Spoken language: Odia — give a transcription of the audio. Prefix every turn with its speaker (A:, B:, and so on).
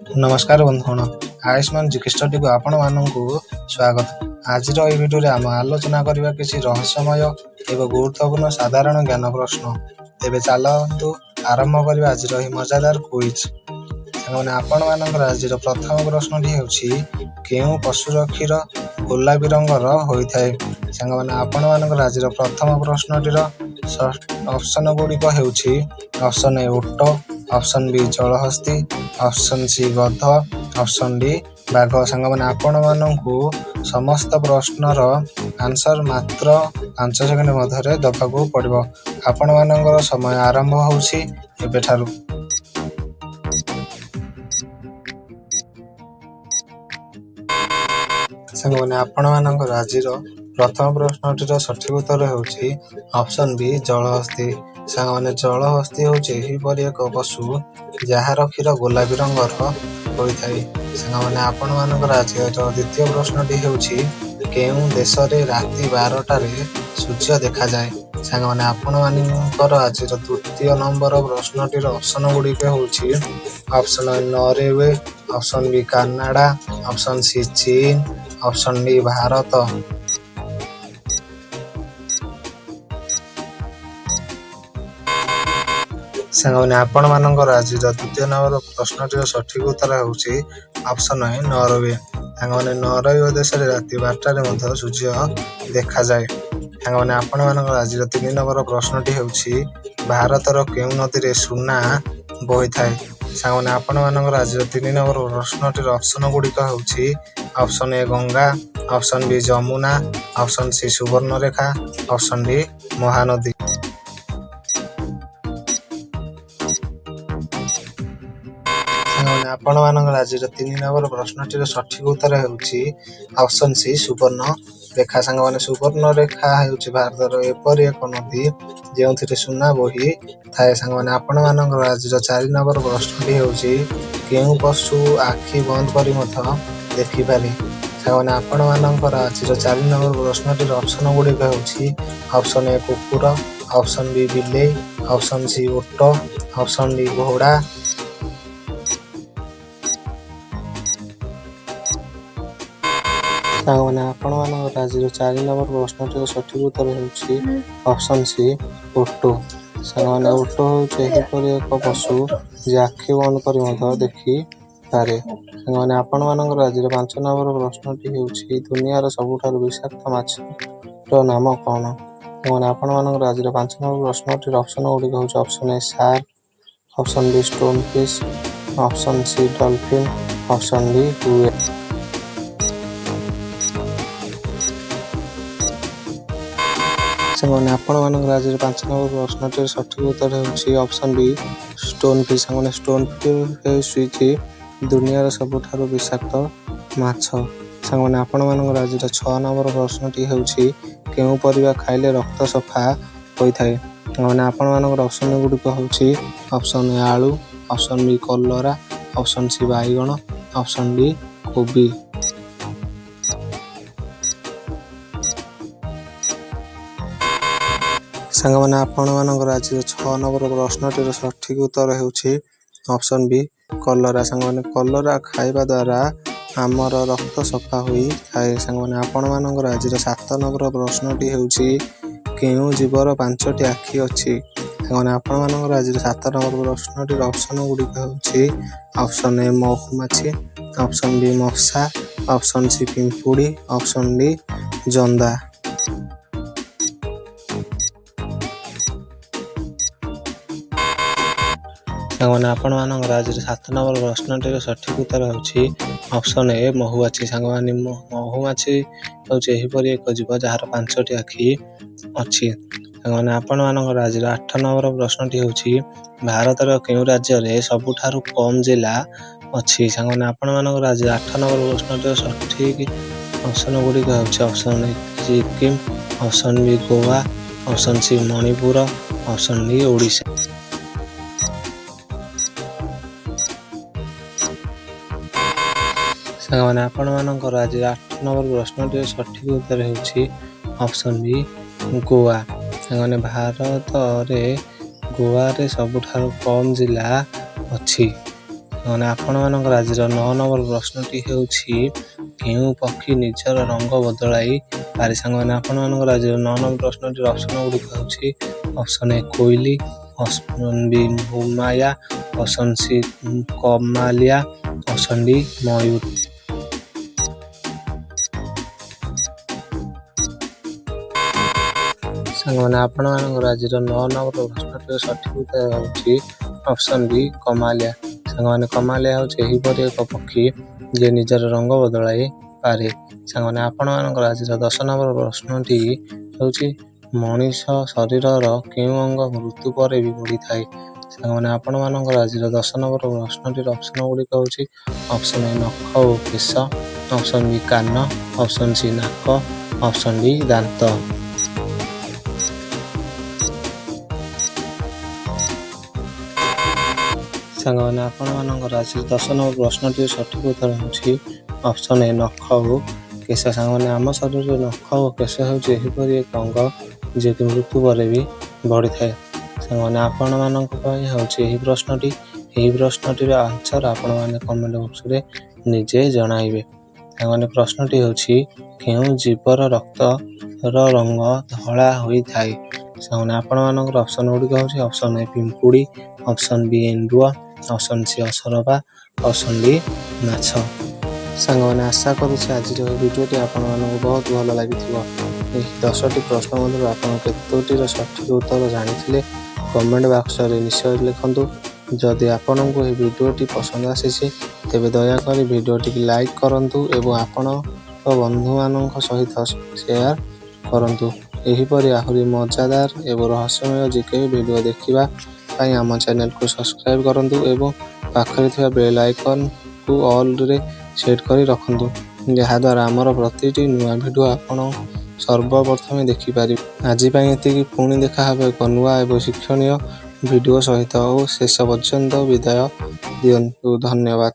A: ନମସ୍କାର ବନ୍ଧୁଗଣ, ଆୟୁଷ୍ମାନ ଜିକେ ଷ୍ଟଡିକୁ ଆପଣମାନଙ୍କୁ ସ୍ୱାଗତ। ଆଜିର ଏହି ଭିଡ଼ିଓରେ ଆମେ ଆଲୋଚନା କରିବା କିଛି ରହସ୍ୟମୟ ଏବଂ ଗୁରୁତ୍ୱପୂର୍ଣ୍ଣ ସାଧାରଣ ଜ୍ଞାନ ପ୍ରଶ୍ନ। ତେବେ ଚାଲନ୍ତୁ ଆରମ୍ଭ କରିବା ଆଜିର ଏହି ମଜାଦାର କୁଇଜ୍। ସାଙ୍ଗମାନେ, ଆପଣମାନଙ୍କର ଆଜିର ପ୍ରଥମ ପ୍ରଶ୍ନଟି ହେଉଛି, କେଉଁ ପଶୁର କ୍ଷୀର ଗୋଲାପୀ ରଙ୍ଗର ହୋଇଥାଏ? ସାଙ୍ଗମାନେ, ଆପଣମାନଙ୍କର ଆଜିର ପ୍ରଥମ ପ୍ରଶ୍ନଟିର ଅପସନ୍ ଗୁଡ଼ିକ ହେଉଛି ଅପସନ୍ ଏ ଓଟ, ଅପସନ୍ ବି ଜଳହସ୍ତୀ, ଅପସନ୍ ସି ଗଧ, ଅପସନ୍ ଡି ବାଘ। ସାଙ୍ଗମାନେ, ଆପଣମାନଙ୍କୁ ସମସ୍ତ ପ୍ରଶ୍ନର ଆନ୍ସର ମାତ୍ର 5 ସେକେଣ୍ଡ ମଧ୍ୟରେ ଦେବାକୁ ପଡ଼ିବ। ଆପଣମାନଙ୍କର ସମୟ ଆରମ୍ଭ ହେଉଛି ଏବେଠାରୁ। ସାଙ୍ଗମାନେ, ଆପଣମାନଙ୍କର ଆଜିର ପ୍ରଥମ ପ୍ରଶ୍ନଟିର ସଠିକ ଉତ୍ତର ହେଉଛି ଅପସନ୍ ବି ଜଳହସ୍ତୀ। ସାଙ୍ଗମାନେ, ଜଳହସ୍ତୀ ହେଉଛି ଏହିପରି ଏକ ପଶୁ ଯାହାର କ୍ଷୀର ଗୋଲାପୀ ରଙ୍ଗର ହୋଇଥାଏ। ସାଙ୍ଗମାନେ, ଆପଣମାନଙ୍କର ଆଜିର ଦ୍ୱିତୀୟ ପ୍ରଶ୍ନଟି ହେଉଛି, କେଉଁ ଦେଶରେ ରାତି 12ଟାରେ ସୂର୍ଯ୍ୟ ଦେଖାଯାଏ? ସାଙ୍ଗମାନେ, ଆପଣମାନଙ୍କର ଆଜିର ଦ୍ୱିତୀୟ ନମ୍ବର ପ୍ରଶ୍ନଟିର ଅପସନ୍ ଗୁଡ଼ିକ ହେଉଛି option A Norway, option B Canada, option C ଚୀନ, ଅପସନ୍ ଡି ଭାରତ। ସାଙ୍ଗମାନେ, ଆପଣମାନଙ୍କର ଆଜିର ଦ୍ୱିତୀୟ ନମ୍ବର ପ୍ରଶ୍ନଟିର ସଠିକ ଉତ୍ତର ହେଉଛି ଅପସନ୍ ଏ ନରୱେ। ସାଙ୍ଗମାନେ, ନରୱେ ଦେଶରେ ରାତି 12ଟାରେ ମଧ୍ୟ ସୂର୍ଯ୍ୟ ଦେଖାଯାଏ। ସାଙ୍ଗମାନେ, ଆପଣମାନଙ୍କର ଆଜିର ତିନି ନମ୍ବର ପ୍ରଶ୍ନଟି ହେଉଛି, ଭାରତର କେଉଁ ନଦୀରେ ସୁନା ବୋହିଥାଏ? ସାଙ୍ଗମାନେ, ଆପଣମାନଙ୍କର ଆଜିର ତିନି ନମ୍ବର ପ୍ରଶ୍ନଟିର ଅପସନ୍ ଗୁଡ଼ିକ ହେଉଛି option A Ganga, option B Yamuna, option C Subarnarekha, option D Mahanadi. ସାଙ୍ଗମାନେ, ଆପଣମାନଙ୍କର ଆଜିର ତିନି ନମ୍ବର ପ୍ରଶ୍ନଟିର ସଠିକ ଉତ୍ତର ହେଉଛି ଅପସନ୍ ସି ସୁବର୍ଣ୍ଣରେଖା। ସାଙ୍ଗମାନେ, ସୁବର୍ଣ୍ଣରେଖା ହେଉଛି ଭାରତର ଏପରି ଏକ ନଦୀ ଯେଉଁଥିରେ ସୁନା ବୋହି ଥାଏ। ସାଙ୍ଗମାନେ, ଆପଣମାନଙ୍କର ଆଜିର ଚାରି ନମ୍ବର ପ୍ରଶ୍ନଟି ହେଉଛି, କେଉଁ ପଶୁ ଆଖି ବନ୍ଦ କରି ମଧ୍ୟ ଦେଖିପାରେ? ସାଙ୍ଗମାନେ, ଆପଣମାନଙ୍କର ଆଜିର ଚାରି ନମ୍ବର ପ୍ରଶ୍ନଟିର ଅପସନ୍ ଗୁଡ଼ିକ ହେଉଛି ଅପସନ୍ ଏ କୁକୁର, ଅପସନ୍ ବି ବିଲେଇ, ଅପସନ୍ ସି ଓଟ, ଅପସନ୍ ଡି ଘୋଡ଼ା। ସାଙ୍ଗମାନେ, ଆପଣମାନଙ୍କର ଆଜିର ଚାରି ନମ୍ବର ପ୍ରଶ୍ନଟିର ସଠିକ ଉତ୍ତର ହେଉଛି ଅପସନ୍ ସି ଓଟ। ସାଙ୍ଗମାନେ, ଓଟ ହେଉଛି ଏହିପରି ଏକ ପଶୁ ଯେ ଆଖି ବନ୍ଦ କରି ମଧ୍ୟ ଦେଖିପାରେ। ସାଙ୍ଗମାନେ, ଆପଣମାନଙ୍କର ଆଜିର ପାଞ୍ଚ ନମ୍ବର ପ୍ରଶ୍ନଟି ହେଉଛି, ଦୁନିଆର ସବୁଠାରୁ ବିଷାକ୍ତ ମାଛର ନାମ କ'ଣ? ସାଙ୍ଗମାନେ, ଆପଣମାନଙ୍କର ଆଜିର ପାଞ୍ଚ ନମ୍ବର ପ୍ରଶ୍ନଟିର ଅପସନ୍ ଗୁଡ଼ିକ ହେଉଛି option A shark, option B stone fish, option C dolphin, option D whale. ସାଙ୍ଗମାନେ, ଆପଣମାନଙ୍କର ଆଜିର ପାଞ୍ଚ ନମ୍ବର ପ୍ରଶ୍ନଟିର ସଠିକ ଉତ୍ତର ହେଉଛି ଅପସନ୍ ବି ଷ୍ଟୋନ୍ ଫିସ୍। ସାଙ୍ଗମାନେ, ଷ୍ଟୋନ୍ ଫିସ୍ ହେଉଛି ଦୁନିଆର ସବୁଠାରୁ ବିଷାକ୍ତ ମାଛ। ସାଙ୍ଗମାନେ, ଆପଣମାନଙ୍କର ଆଜିର ଛଅ ନମ୍ବର ପ୍ରଶ୍ନଟି ହେଉଛି, କେଉଁ ପରିବା ଖାଇଲେ ରକ୍ତ ସଫା ହୋଇଥାଏ? ସାଙ୍ଗମାନେ, ଆପଣମାନଙ୍କର ଅପସନ୍ ଗୁଡ଼ିକ ହେଉଛି ଅପସନ୍ ଏ ଆଳୁ, ଅପସନ୍ ବି କଲରା, ଅପସନ୍ ସି ବାଇଗଣ, ଅପସନ୍ ଡି କୋବି। ସାଙ୍ଗମାନେ, ଆପଣମାନଙ୍କର ଆଜିର ଛଅ ନମ୍ବର ପ୍ରଶ୍ନଟିର ସଠିକ ଉତ୍ତର ହେଉଛି ଅପସନ୍ ବି କଲରା। ସାଙ୍ଗମାନେ, କଲରା ଖାଇବା ଦ୍ୱାରା ଆମର ରକ୍ତ ସଫା ହୋଇଥାଏ। ସାଙ୍ଗମାନେ, ଆପଣମାନଙ୍କର ଆଜିର ସାତ ନମ୍ବର ପ୍ରଶ୍ନଟି ହେଉଛି, କେଉଁ ଜୀବର ପାଞ୍ଚଟି ଆଖି ଅଛି? ସାଙ୍ଗମାନେ, ଆପଣମାନଙ୍କର ଆଜିର ସାତ ନମ୍ବର ପ୍ରଶ୍ନଟିର ଅପସନ୍ ଗୁଡ଼ିକ ହେଉଛି ଅପସନ୍ ଏ ମହୁମାଛି, ଅପସନ୍ ବି ମଶା, ଅପସନ୍ ସି ପିମ୍ପୁଡ଼ି, ଅପସନ୍ ଡି ଜନ୍ଦା। ସାଙ୍ଗମାନେ, ଆପଣମାନଙ୍କର ଆଜିର ସାତ ନମ୍ବର ପ୍ରଶ୍ନଟିର ସଠିକ ଉତ୍ତର ହେଉଛି ଅପସନ୍ ଏ ମହୁମାଛି। ସାଙ୍ଗମାନେ, ମହୁମାଛି ହେଉଛି ଏହିପରି ଏକ ଜୀବ ଯାହାର ପାଞ୍ଚଟି ଆଖି ଅଛି। ସାଙ୍ଗମାନେ, ଆପଣମାନଙ୍କର ଆଜିର ଆଠ ନମ୍ବର ପ୍ରଶ୍ନଟି ହେଉଛି, ଭାରତର କେଉଁ ରାଜ୍ୟରେ ସବୁଠାରୁ କମ୍ ଜିଲ୍ଲା ଅଛି? ସାଙ୍ଗମାନେ, ଆପଣମାନଙ୍କର ଆଜି ଆଠ ନମ୍ବର ପ୍ରଶ୍ନଟିର ସଠିକ ଅପସନ୍ ଗୁଡ଼ିକ ହେଉଛି option A Sikkim, option B Goa, option C Manipur, option D Odisha. ସାଙ୍ଗମାନେ, ଆପଣମାନଙ୍କର ଆଜି ଆଠ ନମ୍ବର ପ୍ରଶ୍ନଟିର ସଠିକ ଉତ୍ତର ହେଉଛି ଅପସନ୍ ବି ଗୋଆ। ସାଙ୍ଗମାନେ, ଭାରତରେ ଗୋଆରେ ସବୁଠାରୁ କମ୍ ଜିଲ୍ଲା ଅଛି। ମାନେ ଆପଣମାନଙ୍କର ଆଜିର 9 ନମ୍ବର ପ୍ରଶ୍ନଟି ହେଉଛି, କେଉଁ ପକ୍ଷୀ ନିଜର ରଙ୍ଗ ବଦଳାଇ ପାରେ? ସାଙ୍ଗମାନେ, ଆପଣମାନଙ୍କର ଆଜିର 9 ନମ୍ବର ପ୍ରଶ୍ନଟିର ଅପସନ୍ ଗୁଡ଼ିକ ହେଉଛି ଅପସନ୍ ଏ କୋଇଲି, ଅପସନ୍ ବି ହୁମାୟା, ଅପସନ୍ ସି କମାଲିଆ, ଅପସନ୍ ଡି ମୟୂର। ସାଙ୍ଗମାନେ, ଆପଣମାନଙ୍କର ଆଜିର 9 ନମ୍ବର ପ୍ରଶ୍ନଟିର ସଠିକ୍ ଉତ୍ତର ହେଉଛି ଅପସନ୍ ବି କମାଲିଆ। ସାଙ୍ଗମାନେ, କମାଲିଆ ହେଉଛି ଏହିପରି ଏକ ପକ୍ଷୀ ଯିଏ ନିଜର ରଙ୍ଗ ବଦଳାଇ ପାରେ। ସାଙ୍ଗମାନେ, ଆପଣମାନଙ୍କର ଆଜିର 10 ନମ୍ବର ପ୍ରଶ୍ନଟି ହେଉଛି, ମଣିଷ ଶରୀରର କେଉଁ ଅଙ୍ଗ ମୃତ୍ୟୁ ପରେ ବି ବଢ଼ିଥାଏ? ସାଙ୍ଗମାନେ, ଆପଣମାନଙ୍କର ଆଜିର 10 ନମ୍ବର ପ୍ରଶ୍ନଟିର ଅପସନ୍ ଗୁଡ଼ିକ ହେଉଛି ଅପସନ୍ ଏ ନଖ ଓ କେଶ, ଅପସନ୍ ବି କାନ, ଅପସନ୍ ସି ନାକ, ଅପସନ୍ ଡି ଦାନ୍ତ। ସାଙ୍ଗମାନେ, ଆପଣମାନଙ୍କର ଆଜି 10 ନମ୍ବର ପ୍ରଶ୍ନଟିର ସଠିକ୍ ଉତ୍ତର ହେଉଛି ଅପସନ୍ ଏ ନଖ ଓ କେଶ। ସାଙ୍ଗମାନେ, ଆମ ଶରୀରରେ ନଖ ଓ କେଶ ହେଉଛି ଏହିପରି ଏକ ଅଙ୍ଗ ଯିଏକି ମୃତ୍ୟୁ ପରେ ବି ବଢ଼ିଥାଏ। ସାଙ୍ଗମାନେ, ଆପଣମାନଙ୍କ ପାଇଁ ହେଉଛି ଏହି ପ୍ରଶ୍ନଟି। ଏହି ପ୍ରଶ୍ନଟିର ଆନ୍ସର୍ ଆପଣମାନେ କମେଣ୍ଟ ବକ୍ସରେ ନିଜେ ଜଣାଇବେ। ସାଙ୍ଗମାନେ, ପ୍ରଶ୍ନଟି ହେଉଛି, କେଉଁ ଜୀବର ରକ୍ତର ରଙ୍ଗ ଧଳା ହୋଇଥାଏ? ସାଙ୍ଗମାନେ, ଆପଣମାନଙ୍କର ଅପସନ୍ ଗୁଡ଼ିକ ହେଉଛି ଅପସନ୍ ଏ ପିମ୍ପୁଡ଼ି, ଅପସନ୍ ବି ଏଣ୍ଡୁଅ, ଅପସନ୍ ସି ଅସରପା, ଅପସନ୍ ଡି ମାଛ। ସାଙ୍ଗମାନେ, ଆଶା କରୁଛି ଆଜିର ଏହି ଭିଡ଼ିଓଟି ଆପଣମାନଙ୍କୁ ବହୁତ ଭଲ ଲାଗିଥିବ। ଏହି 10ଟି ପ୍ରଶ୍ନ ମଧ୍ୟରୁ ଆପଣ କେତୋଟିର ସଠିକ୍ ଉତ୍ତର ଜାଣିଥିଲେ କମେଣ୍ଟ ବାକ୍ସରେ ନିଶ୍ଚୟ ଲେଖନ୍ତୁ। ଯଦି ଆପଣଙ୍କୁ ଏହି ଭିଡ଼ିଓଟି ପସନ୍ଦ ଆସିଛି, ତେବେ ଦୟାକରି ଭିଡ଼ିଓଟିକୁ ଲାଇକ୍ କରନ୍ତୁ ଏବଂ ଆପଣଙ୍କ ବନ୍ଧୁମାନଙ୍କ ସହିତ ସେୟାର କରନ୍ତୁ। ଏହିପରି ଆହୁରି ମଜାଦାର ଏବଂ ରହସ୍ୟମୟ ଜିକେ ଭିଡ଼ିଓ ଦେଖିବା ପାଇଁ ଆମ ଚ୍ୟାନେଲକୁ ସବସ୍କ୍ରାଇବ୍ କରନ୍ତୁ ଏବଂ ପାଖରେ ଥିବା ବେଲ୍ ଆଇକନ୍କୁ ଅଲ୍ରେ ସେଟ୍ କରି ରଖନ୍ତୁ, ଯାହାଦ୍ୱାରା ଆମର ପ୍ରତିଟି ନୂଆ ଭିଡ଼ିଓ ଆପଣ ସର୍ବପ୍ରଥମେ ଦେଖିପାରିବେ। ଆଜି ପାଇଁ ଏତିକି। ପୁଣି ଦେଖାହେବ ଏକ ନୂଆ ଏବଂ ଶିକ୍ଷଣୀୟ ଭିଡ଼ିଓ ସହିତ ଓ ଶେଷ ପର୍ଯ୍ୟନ୍ତ ବିଦାୟ ଦିଅନ୍ତୁ। ଧନ୍ୟବାଦ।